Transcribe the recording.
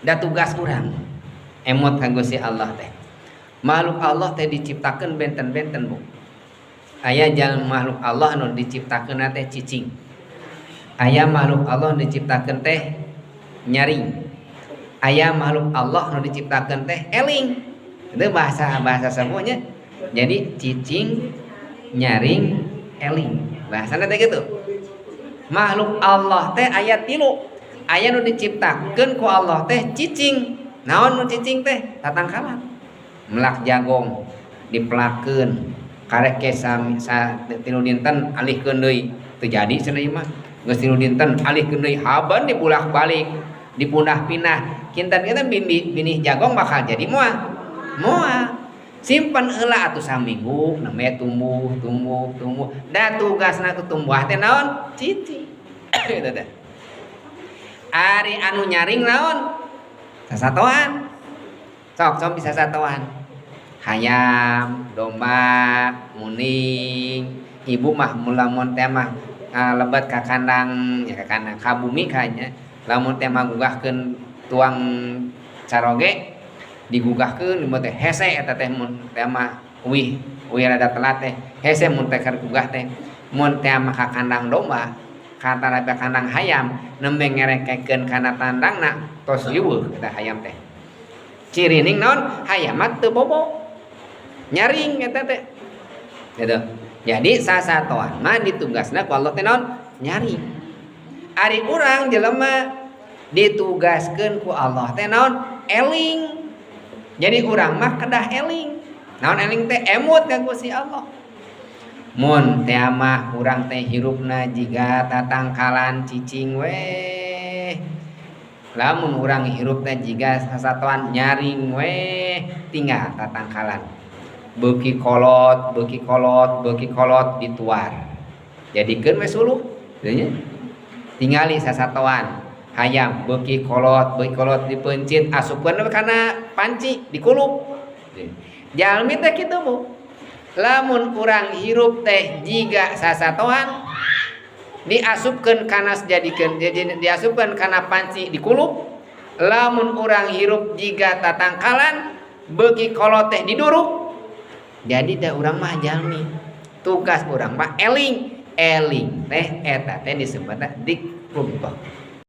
Da tugas urang emot ka Gusti Allah teh. Makhluk Allah teh diciptakeun benten-benten, Bu. Aya jalma makhluk Allah nu diciptakeun teh cicing. Aya makhluk Allah nu diciptakeun teh nyaring. Aya makhluk Allah nu diciptakeun teh eling. Itu bahasa semuanya. Jadi cicing, nyaring, eling. Bahasana teh gitu. Makhluk Allah teh aya 3. Aya nu diciptakeun ku Allah teh cicing. Naon nu cicing teh? Tatangkalan. Melak jagong dipelakeun karek ke 3 dinten alihkeun deui. Teu jadi cenah ieu mah. Geus 3 dinten alihkeun deui, haban dibulak-balik, dipundah-pindah. Kinten kita binih jagong bakal jadi moal. Moal. Simpen heula atuh saminggu namanya tumbuh, tumbuh, tumbuh. Da tugasna tuh tumbuh teh naon? Cicing. Gitu teh. Ari anu nyaring naon? Sasatoan. Sok sok bisa sasatoan. Hayam, domba, muning. Ibu mah lamun teh mah lebat ka kandang, ya ka kandang ka bumi kanya. Lamun teh mah gugahkeun tuang caroge digugahkeun ieu teh hese eta teh mun teh mah uih, uih rada telat teh. Hese mun teh keur gugah teh. Mun teh mah ka kandang domba, ka tarabe kandang hayam, nembe ngerekekeun kana tandangna tos liweuh eta hayam teh. Cirining naon? Hayam mah teu bobo. Nyaring eta teh. Gitu. Jadi sasatoan mah ditugasna ku Allah teh naon? Nyaring. Ari urang jelema ditugaskeun ku Allah teh naon? Eling. Jadi urang mah kedah eling. Naon eling teh? Emut ka Gusti Allah. Mun teh mah urang teh hirupna jiga tatangkalan cicing weh. Lamun urang hirupna jiga sasatoan nyaring weh, tinggal tatangkalan. Beuki kolot, beuki kolot, beuki kolot dituar. Jadikeun we suluh, nya. Tingali sasatoan hayam beuki kolot dipeuncit asupkeun we kana panci dikulup. Jalmi teh kitu, Bu. Lamun urang hirup teh jiga sasatoan diasupkeun kana jadikeun, jadi diasupkeun kana panci dikulup. Lamun urang hirup jiga tatangkalan beuki kolot teh diduruk. Jadi da urang mah jalmi. Tugas urang mah eling. Eling teh eta teh disebutna dikrullah.